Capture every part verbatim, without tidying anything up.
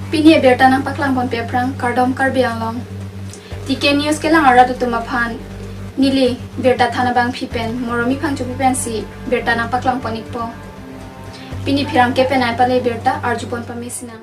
Pini abirta nangpaklang ponpe aphrang kardom Karbi Anglong. T K News kelang arat atum aphan neli birta than abangpi pen Moromi Phangchopi pensi birta nangpaklang pon-ikpo. Pini pherangke penai pale birta arju pon pame sinang.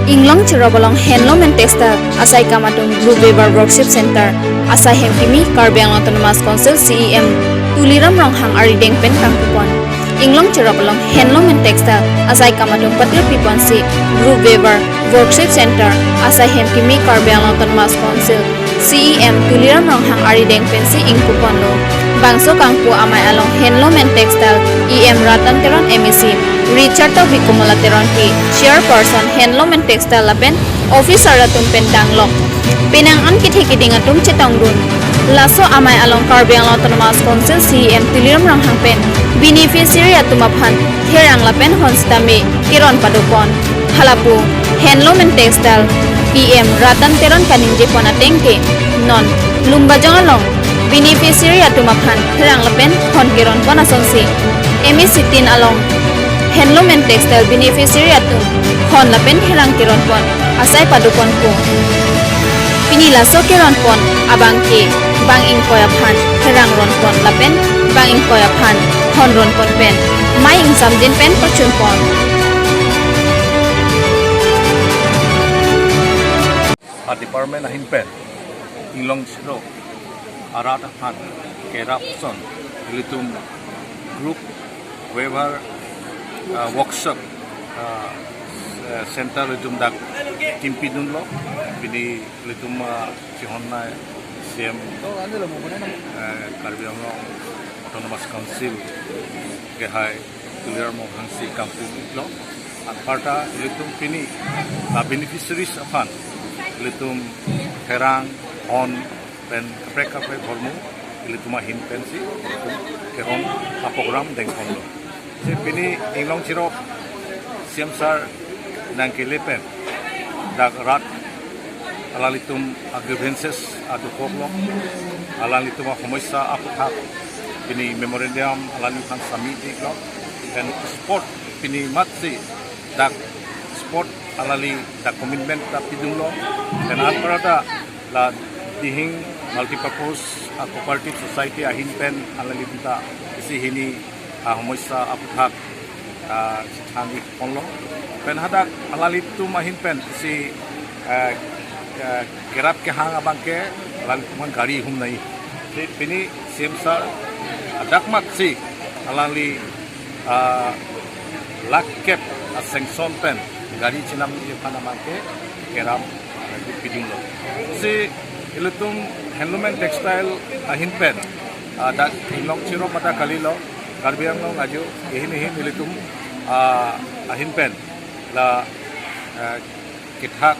Inglong cherop along Handloom and Textile asai kam atum Group Weaver Workshop Center asai hem kimi Karbi Anglong Autonomous Council C E M Tuliram Ronghang arideng pen kangpu pon. Inglong cherop along Handloom and Textile asai kam atum patirpi ponsi Group Weaver Workshop Center asai hem kimi Karbi Anglong Autonomous Council C E M Tuliram Ronghang arideng pensi ingpu ponlo. Bangso kangpu amei along Handloom and Textile E M Ratan Teron, M A C Richard Tokbi, Komola Teronpi, Chairperson Handloom and Textile lapen officer atum pen danglok. Penang an kethe keding atum chetongdun. Laso amei along Karbi Anglong Autonomous Council C E M Tuliram Ronghang pen beneficiary atum aphan therang lapen hon sitame keron pado pon. Halapu Handloom and Textile E M Ratan Teron kaningje pon ateng ke non Lumbajong along beneficiary atum aphan therang lapen hon keron pon asonsi M A C tin along Handloom and Textile beneficiary atum hon lapen therang keron pon asai pado ponpo. Pini laso keron pon abangke bang ingkoi aphan therang ron pon lapen bang ingkoi aphan hon ron pon pen mei ingsamjin pen pachun pon. A department ahin pen inglong cherop arat aphan kerap ason ilitum Group Weaver, ah, Workshop, ah, eh, Center ilitum dak kimpidunlo. Pini ilitum, ah, chihonnei C E M, eh, Karbi Anglong Autonomous Council kehai Tuliram Ronghang si kangpu-iklo. Anparta ilitum pini la beneficiaries aphan ilitum therang, hon pen kaprek kaprek hormu ilitum ahin pensi ilitum keron a-program dengponlo. Si pini inglong cherop C E M sir nangkele pen dak rat alanglitum a-grievances adokoklo, alanglitum a-somosya aphuthak pini memorandum alangliphan submit-iklo. Pen spot pini matsi dak spot alangli dak commitment ta pidunlo. Pen anparta la Dihing Multipurpose, ah, Cooperative Society ahin pen alanglitum ta isi hini, ah, somosya aphuthak, ah, chethang-ik ponlo. Pen hadak alanglitum ahin pen isi, eh, eh, kerap kehang abangke alanglitum aphan gari humnei. Si pini C E M sir adakmatsi alangli, ah, lakh kep a-sanction pen gari chenamji aphan abangke kerap, ah, pidunlo. Si ilitum Handloom and Textile ahin pen, ah, dak inglong cherop mate kalilo, Karbi Anglong ajo ehin ehin ilitum, ah, ahin pen la, ah, kethak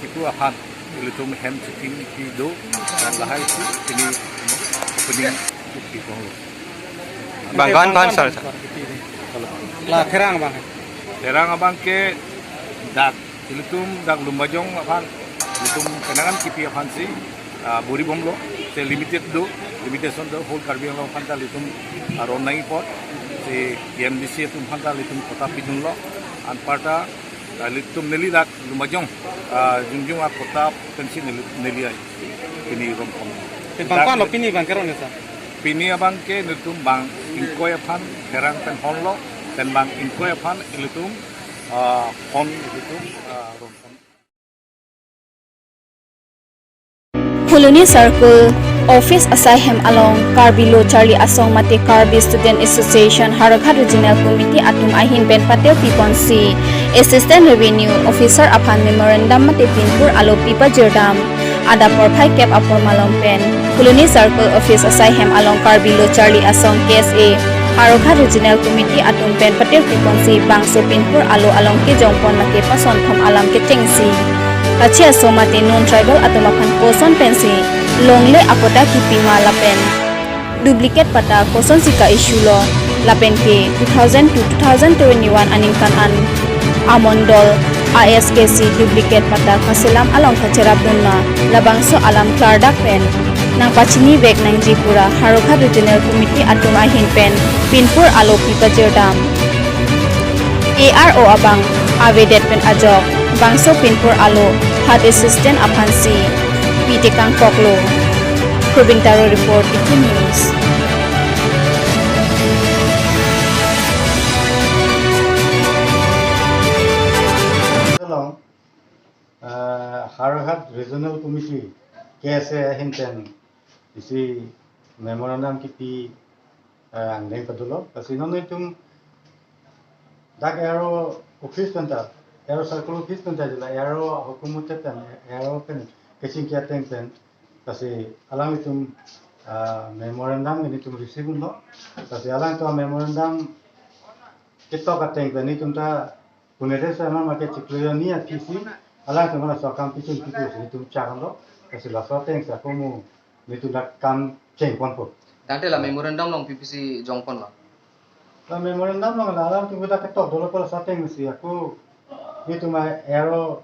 kipu aphan ilitum hem chekimpi do, dan lahai si pini opening kipi konglo. Bang, kawan, kawan, sir, sir. La therang abang. Therang abangke dak ilitum dak Lumbajong aphan ilitum penangan kipi aphansi, ah, bor-ibomlo, te limited do, limitation do, whole Karbi Anglong aphan ta ilitum, ah, ron nangji apot si T M D C atum aphan ta ilitum patta pidunlo. Anparta, ah, ilitum neli dak Lumbajong, ah, jongjong a-patta pensi neli, neli ai pini ron pon. Te bang dak koan lo pini bang keron ya, sir? Pini abangke nelitum bang ingkoi aphan therang pen honlo, pen bang ingkoi aphan ilitum, ah, hon ilitum, ah, ron pon. Phuloni Circle Office asai hem along Karbi Lo Charli Asong mate Karbi Student Association Howraghat Regional Committee atum ahin pen patirpi ponsi Assistant Revenue Officer aphan memorandum mate pinpur alo pi pajirdam. Adap porphai kep apor malom pen Phuloni Circle Office asai hem along Karbi Lo Charli Asong, K S A, Howraghat Regional Committee atum pen patirpi ponsi bangso pinpur alo along kejong pon lake pasonthom alam kechengsi kachi aso mate non tribal atum aphan koson pensi longle apatta kipi ma lapen duplicate patta kosonsi ka-issue lo lapen ke two thousand to two thousand twenty-one aningkan an amondol a-S K C duplicate patta kaselam along kacherapdun ma, labangso alam klardak pen nangpachinivek nangji pura Howraghat Regional Committee atum ahin pen pinpur alo pi pajirdam. A R O abang avedet pen ajok bangso pinpur alo heart assistant aphansi pitekang koklo. Probin Taro report, Iti News. Along, uh, Howraghat Regional Committee, K S A ahin pen isi memorandum kipi, eh, angdeng padolo. Lasi non itum dak A R O office pen ta, A R O circle office pen ta jila, A R O hukum ute pen, A R O pen kachingki ateng pen. Lasi alanglitum, ah, memorandum nelitum receive lo. Lasi alangtum memorandum ketok ateng pen nelitum ta punede sa ma ke chiklo jonni aphisi alangtum laso akam pichun piku si nelitum chak lo. Lasi laso ateng sa komu nelitum dak kam chengponpo. Tangte la memorandum along P P C jongponlo. La memorandum along la alangtum dak ketok dolo pula laso ateng si ako nelitum A R O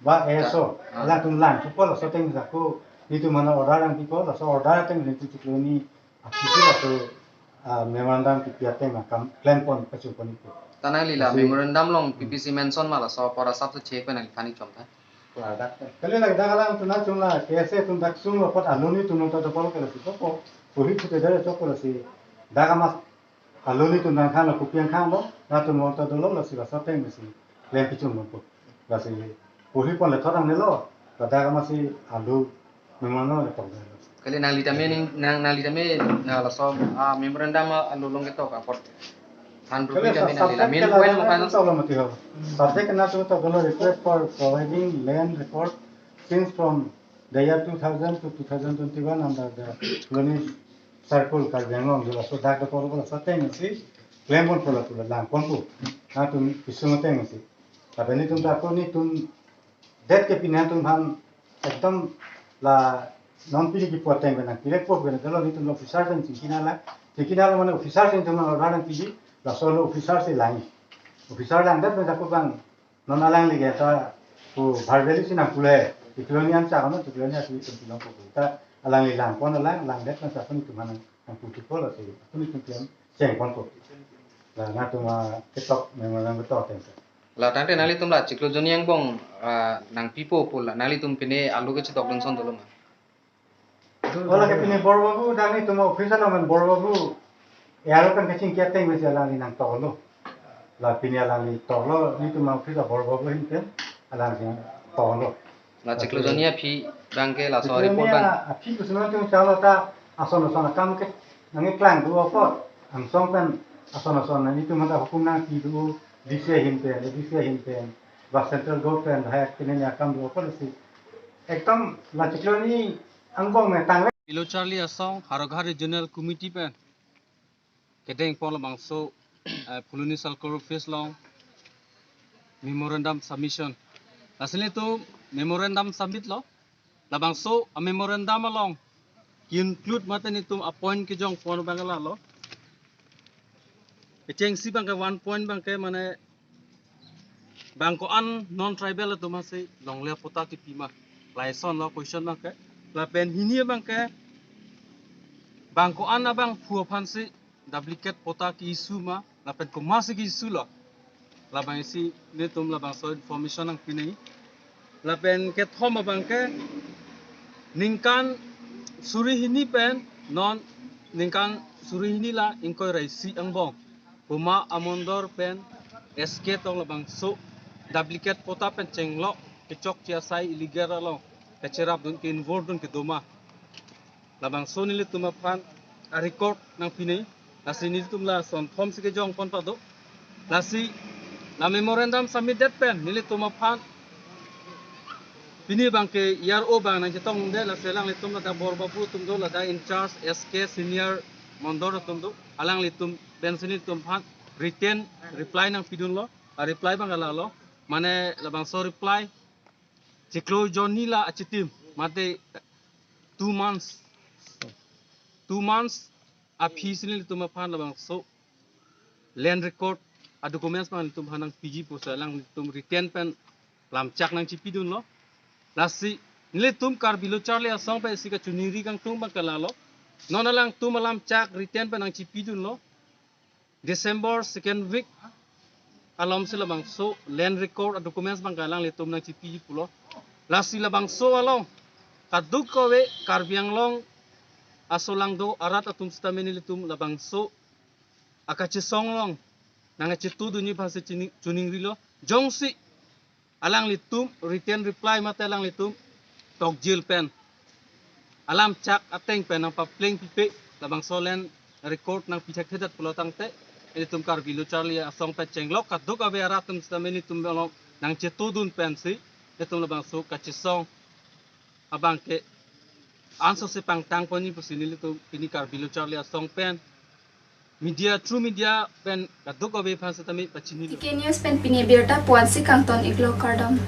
ba A S O, ah, alangtum lang thupo laso ateng si ako nelitum mane order nangpipo, laso order ateng nelitum chiklo jonni aphisi laso, ah, memorandum kipi ateng akam klempon pachunpon ipo. Ta nangli la lasi memorandum along P P C mention ma, laso apor asap si chek pen nangli than-ik chom ta. Kali lake dak alangtum nangchung la K S A atum dak sung lo apot alo nelitum nonta dopol ke lasi chopo. Puhi pute dere chopo lasi dak amat alo nelitum nangkhan lo, kopi angkhan lo, nangtum nonta dolo lasi laso ateng si klem pichun nonpo. Lasi puhi pon le thot angnelo, ladak amatsi alo memang no le tong. Kali nangli tame ning, nang, nangli tame, na laso, ah, memorandum alo along ketok apot. Han Kali rupi tame sa nangli la subject main ke la point dan mo kan? Tok lo mati ho. Subject na tu tok lo request for providing land record since from the year two thousand to two thousand twenty-one under the Colony Circle Karbi Anglong jila so dak do polo polo sa teng si klempon polo polo langpon pu. Nangtum pisung teng si. Tapi nelitum ta ako nelitum det ke pini nangtum aphan ekdom la non pini kipu ateng benang pilek po benang kalau nelitum officer dan chingki nanglang, chingki nanglang mane officer si nelitum nang order nangpiji, laso lo officer si lang. Officer lang det benang ako bang non alangli ke ta pu verbally si nangpule, chiklo jonni an chak ano, chiklo jonni asi nelitum pilong pu. Ta alangli langpon alang, lang det benang ako nelitum aphan nangpu thupo lasi ako nelitum klem chengponpo. La nangtum ketok memorandum ketok ateng sa. La tangte nanglitum la chiklo jonni angbong, ah, nangpipo pu la nanglitum pine alo kechetokdun ason dolo ma? Ola ke pine Bor Babu dang nelitum office along men Bor Babu. A R O pen kachingki ateng si alangli nangtoklo. La pine alangli toklo nelitum office Bor Babu ahin pen alangli toklo. La chiklo jonni aphi abang ke laso chiklo jonni report abang. Aphi kusuno tum chalo ta ason ason akam ke nangkeklang do apot angsong pen ason ason nelitum mata hukum nangpi do D C ahin pen, D C ahin pen, ba central government hai kene akam do apot si. Ekdom la chiklo jonni angbong me tang le. Bilocharli Asong, Howraghat Regional Committee pen kedengpon labangso, eh, Phuloni Circle Office along memorandum submission. Lasi nelitum memorandum submit lo. Labangso a memorandum along include mate nelitum a point kejongpon abang lalo. Kechengsi abang ke one point abang ke mane bang ko-an non tribal atum aphansi longle patta kipi ma, lason lo question abang ke. Lapen hini abang ke bang ko-an abang phu aphansi duplicate patta ke-issue ma, lapen komatsi ke-issue lo, labang isi nelitum labangso information nangpi nangji. Lapen kethom abang ke ningkan suri hini pen non ningkan suri hini la ingkoi ra isi angbong Boma amondor pen S K tong labangso duplicate patta pen chenglok kechokche asai illegal along kacherapdun ke-involve dun kedo ma, labangso nelitum aphan a record nangpi nangji. Lasi nelitum lason thom si kejongpon pado. Lasi la memorandum submit det pen nelitum aphan pini abang ke A R O abang nangchetongdet, lasi alanglitum ladak Bor Babu atum do, ladak in charge S K senior mondor atum do, alanglitum pensi nelitum aphan written reply nangpidunlo. A reply abang lalo, mane labangso reply chiklo jonni la achitim mate two months, two months aphi si nelitum aphan labangso land record a documents abang nelitum aphan nangpiji pusi alanglitum written pen lamchak nangchipidunlo. Lasi nelitum Karbi Lo Charli Asong pen isi kachiningri kangtung abang ke lalo, non alangtum alamchak written pen nangchipidunlo. December second week alom si labangso land record a-documents abang ke alanglitum nangchipi pulo. Lasi labangso along kadokave Karbi Anglong aso along do arat atum sitame nelitum labangso akachesong along nangchetudunji aphansi chini- chiningrilo. Jongsi alanglitum written reply mate alanglitum tokjil pen alam chak ateng pen nangpapleng pipe, labangso land record nangpi thekthedet pulo tangte, ilitum Karbi Lo Charli Asong pen chenglok kadokave arat atum sitame nelitum along nangchetudun pensi ilitum labangso kachesong abang ke anso si pangtang ponji pusi nelitum pini Karbi Lo Charli Asong pen media, through media pen kadokave aphan sitame pachinilo. T K News pen pini abirta puansi kangton iklo, kardom.